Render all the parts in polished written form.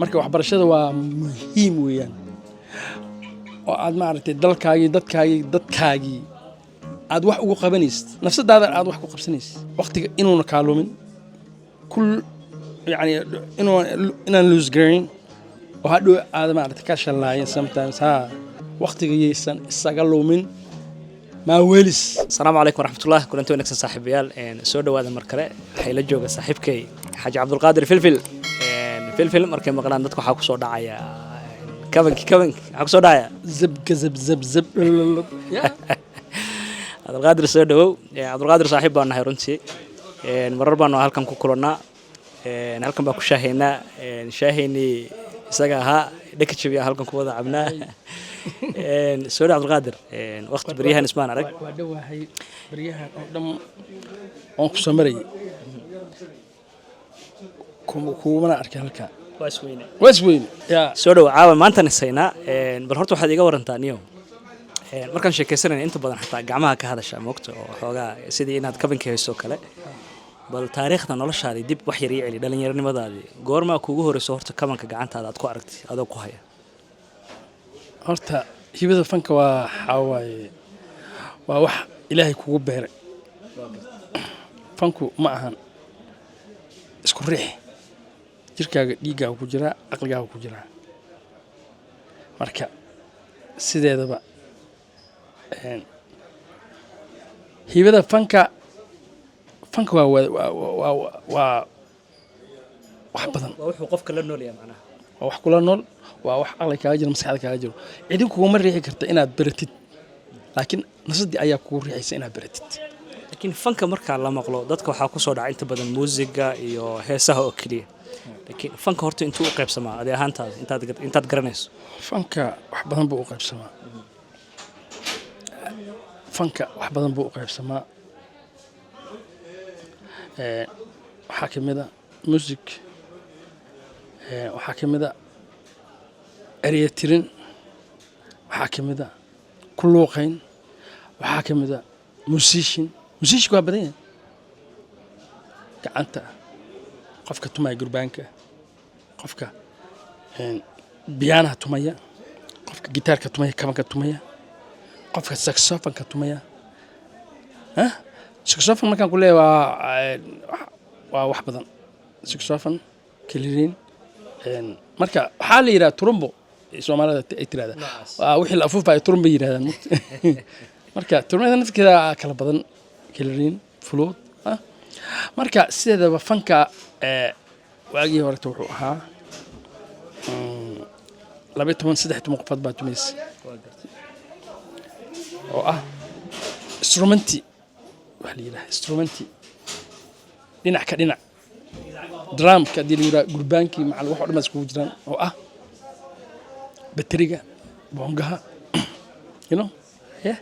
Marka waxbarashada waa muhiim weeyaan, oo aad maaragtay dalkaagii, dadkaagii aad wax ugu qabanaysid, nafsadaada aad wax ku qabsanaysid. Waqtiga inuuna kaalumin kul, yani inaan lose garayn oo hadhow aad maaragtay ka shalaayin sometimes. Ha waqtiga yaysan isaga lumin maawelis. Asalaamu calaykum waraxmatullah, kulanti wanaagsan saaxiibayaal. Soo dhawaada mar kale. Waxay la jooga saaxiibkay Xaaji Cabdulqaadir Filfil. Filfil markay maqlaan dadka waxaa kusoo dhacaya kabanki, kabanki waxaa kusoo dhacaya. Zabka zab zab zab. Cabdulqaadir, soo dhawow. Cabdulqaadir saaxiib baan nahay runtii. Marar baanu halkan ku kulannaa, halkan baan ku shaahaynaa. Shaahaynii isaga ahaa dhaka jabiya halkan ku wada cabnaa. Soo dhaw Cabdulqaadir, waqti baryahan ismaan arag. Waa dhowahay. Baryahan oo dhan oon ku soo marayay kumana arkin halkaa. Waa isweyne. Waa isweyne ya. Soo dhow. Caawa maantaan isaynaa. Bal horta waxaad iga warantaa niyow, markaan sheekaysanayna inta badan xataa gacmaha ka hadasha moogta oo xoogaa sidii inaad kabankii hayso kale. Bal taariikhda noloshaadii dib wax yar ii celi, dhalinyaronimadaadii, goormaa kuugu horeyso horta kabanka gacantaada aad ku aragtay adoo ku haya? Horta hibada fanka waa waxaa waaye, waa wax Ilaahay kugu beeray. Fanku ma ahan isku riix, jirkaaga dhiiggaaga ku jiraa, caqligaaga ku jiraa. Marka sideedaba hibada fanka waa wax badan. Waa wuxuu qofka la noolyahay macnaha. Waa wax kula nool, waa wax caqli kaaga jiro, maskaxda kaaga jiro. Cidin kuguma riixi karta inaad baratid, laakiin nafsadii ayaa kugu riixaysa inaad baratid. Laakiin fanka markaa la maqlo dadka waxaa kusoo dhaca inta badan muusiga iyo heesaha oo keliya. Laakiin fanka horta intuu u qaybsamaa adi ahaantaada intaad garanayso? Fanka wax badan buu u qaybsamaa. Fanka wax badan buu u qaybsamaa. Waxaa ka mid a music, waxaa ka mid a ereya tirin, waxaa ka mid a ku luuqayn, waxaa ka mid a musician. Musicianka waa badan yahay: gacanta, qofka tumaya gurbaanka, qofka biyaanaha tumaya, qofka gitaarka tumaya, kabanka tumaya, qofka saxophonka tumaya. Hah? Saxophone markaan ku leeyahay waa wax badan: saxophone, clarinet. Marka waxaa la yidhaha trumbo, Soomaalida ay tirahda waa wixii la afuufayo, trumbo yidhahdaan. Marka trumbada nafkeeda kala badan: clarinet, flute. Ah. Marka sideedaba fanka waagii horeta wuxuu ahaa 12, 13 qofood baa tumaysa, oo ah instrumenti waxa la yidhaha instrumenti dhinac ka dhinac, drumka haddii la yidhaha, gurbaankii, macal wax oo dhan baa iskugu jiraan, oo ah bateriga, boongaha, yeah,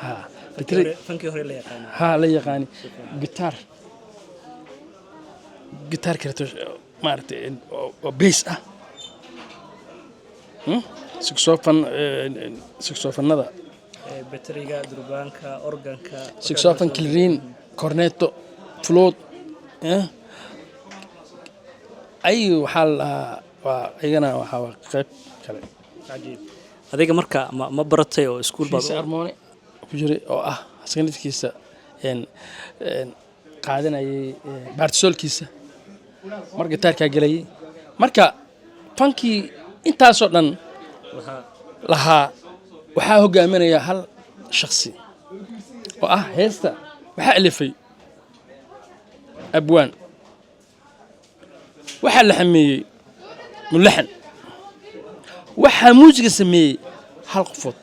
ha bateri. Fankii hore la yaqaana. Ha, la yaqaani gitaar, gitaar kaleeto maaragtay oo bass ah. Saxophone, saxophonada. Bateriga, durbaanka, organka. Saxophone, clarinet, cornetto, flute. Ay waxaa la dhahaa waa iyagana waxaa waa qayb kale. Cajiib. Adiga marka ma baratay oo iskuul baad Fiisa armoone ku jiray oo ah asaga nafkiisa een een qaadanayay baartisoolkiisa, mar gitaarkaa gelayay. Marka fankii intaasoo dhan lahaa waxaa hogaaminaya hal shakhsi oo ah heesta waxaa alifay abwaan, waxaa la xameeyey mulaxan, waxaa muusiga sameeyey hal qofood.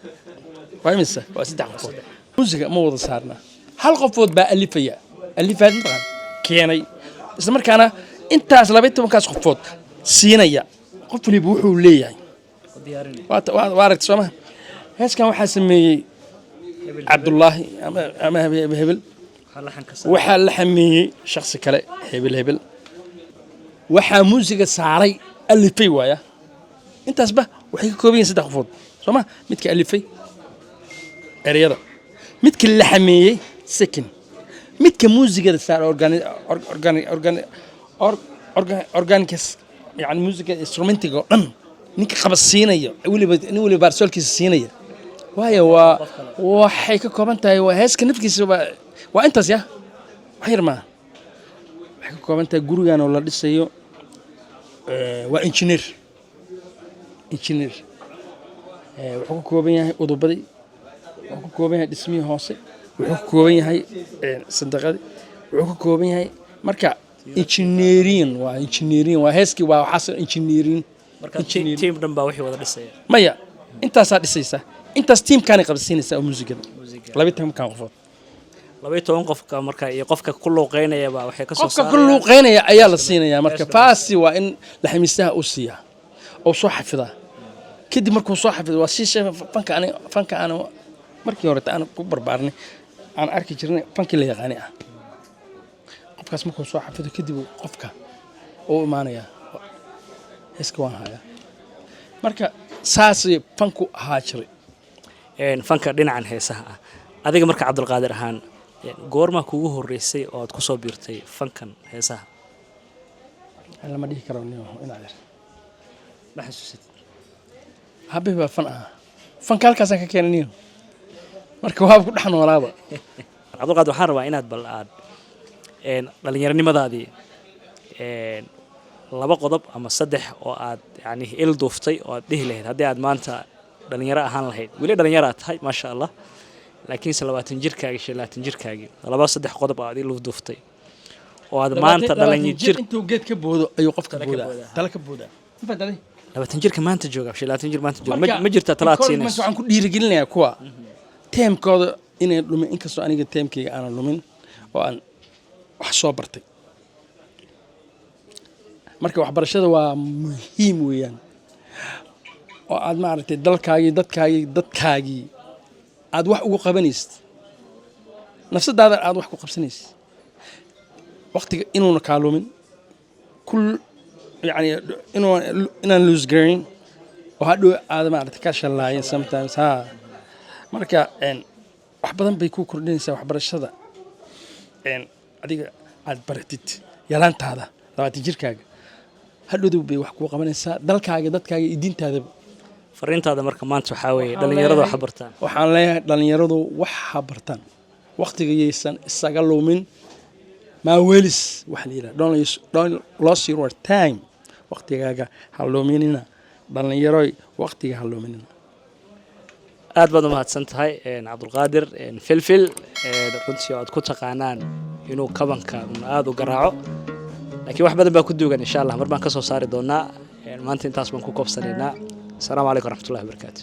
Waa imisa? Waa saddex qofood. Muusiga ma wada saarna, hal qofood baa alifaya, alifaad mataqaan keenay, isla markaana intaas 12-kaas qofood siinaya, qof waliba wuxuu leeyahay. Waa aragta soo maha? Heeskan waxaa sameeyey Cabdullaahi ama hebel hebel, waxaa la xameeyey shaksi kale, hebel hebel, waxaa muusiga saaray alifay waaya. Intaasba waxay ka kooban yihin saddex qofood soo ma? Midka alifay ereyada, midka la xameeyey second, midka muusigada saaray organi organi organi organicas. Yani muusiga instrumentiga oo dhan ninka qaba siinaya, weliba nin weliba baarsoolkiisa siinaya, waayo waa waxay ka kooban tahay, waa heeska nafkiisa, waa intaas ya wax yar maaha. Waxay ka kooban tahay gurigan oo la dhisayo, waa engineer. Wuxuu ka kooban yahay udubadii, wuxuu ka kooban yahay dhismihii hoose, wuxuu ka kooban yahay sandaqadii, wuxuu ka kooban yahay marka engineering, waa engineering, waa heeskii, waa waxaas engineering. Marka team dhan baa wixii wada dhisaya. Maya, intaasaa dhisaysa, intaas teamkaanay qabsiinaysaa oo muusigada 12-kan qofood. 12 qofka marka iyo qofka ku luuqeynayaba waxay ka soo Qofka ku saarayaan luuqeynaya ayaa la siinayaa marka faasi, waa in laxamiistaha uu siiyaa oo soo xafidaa. Kadib markuu soo xafido, waa si fanka ani fanka aan markii horeta aan ku barbaarnay, aan arki jirnay, fankii la yaqaanay ah. Qofkaas markuu soo xafido kadib uu qofka uu imaanayaa, heeska waan hayaa. Marka saasay fanku ahaa jiray. Fanka dhinacan heesaha ah, adiga marka Cabdulqaadir ahaan, goormaa kugu horreysay oo aad kusoo biirtay fankan heesaha? Lama dhihi karo nin inaad yar. Ma xasuusatid? Habih baa fan ahaa, fanka halkaasaan ka keenay niyo, marka waaba ku dhex noolaaba. Cabdulqaadir, waxaan rabaa inaad bal aad dhalinyaronimadaadii laba qodob ama saddex oo aad yani il duuftay oo aad dhihi lahayd haddii aad maanta dhalinyaro ahaan lahayd. Weli dhalinyaro aad tahay, maasha Allah, laakiinse 20 jirkaagii, 25 jirkaagii, laba saddex qodob oo aad il duuftay oo aad maanta dhalin jir Intuu geed ka boodo ayuu qofka Tala ka boodaa. boodaa. Tala ka boodaa. Ma fahantaday? 20 jirka maanta jooga, 25 jir maanta jooga, ma jirtaa tala aad Encouragement. siinayso? Waxaan ku dhiirigelinayaa kuwa teemkooda inay lumin, inkastoo aniga teemkayga aanan lumin oo aan wax soo bartay. Marka waxbarashada waa muhiim weeyaan, oo aad maaragtay dalkaagii, dadkaagii aad wax ugu qabanaysid, nafsadaada aad wax ku qabsanaysid, waqtiga inuuna kaa lumin kul, yani inuu inaan lose garayn oo hadhow aad maaragtay ka shallaayin sometimes ha. Marka wax badan bay ku kordhinaysaa waxbarashada. Adiga aad baratid yaraantaada, 20 jirkaaga, hadhowdow bay wax kuu qabanaysaa dalkaaga, dadkaaga iyo diintaadaba. Fariintaada marka maanta waxaa weeye dhalinyarada wax bartaan. Waxaan leeyahay dhalinyaradu wax ha bartaan, waqtiga yaysan isaga lumin. Maawelis waxa la yidhaha, don't lose your time, waqtigaaga ha luminina dhalinyaroy, waqtiga ha luminina. Aad baad umahadsan tahay, Cabdulqaadir Filfil, runtii oo aad ku taqaanaan inuu kabanka aada u garaaco, laakiin wax badan baa ku duugan. Insha Allah mar baan ka soo saari doonaa. Maanta intaas baan ku koobsanaynaa. Asalaamu calaykum waraxmatullahi wabarakaatu.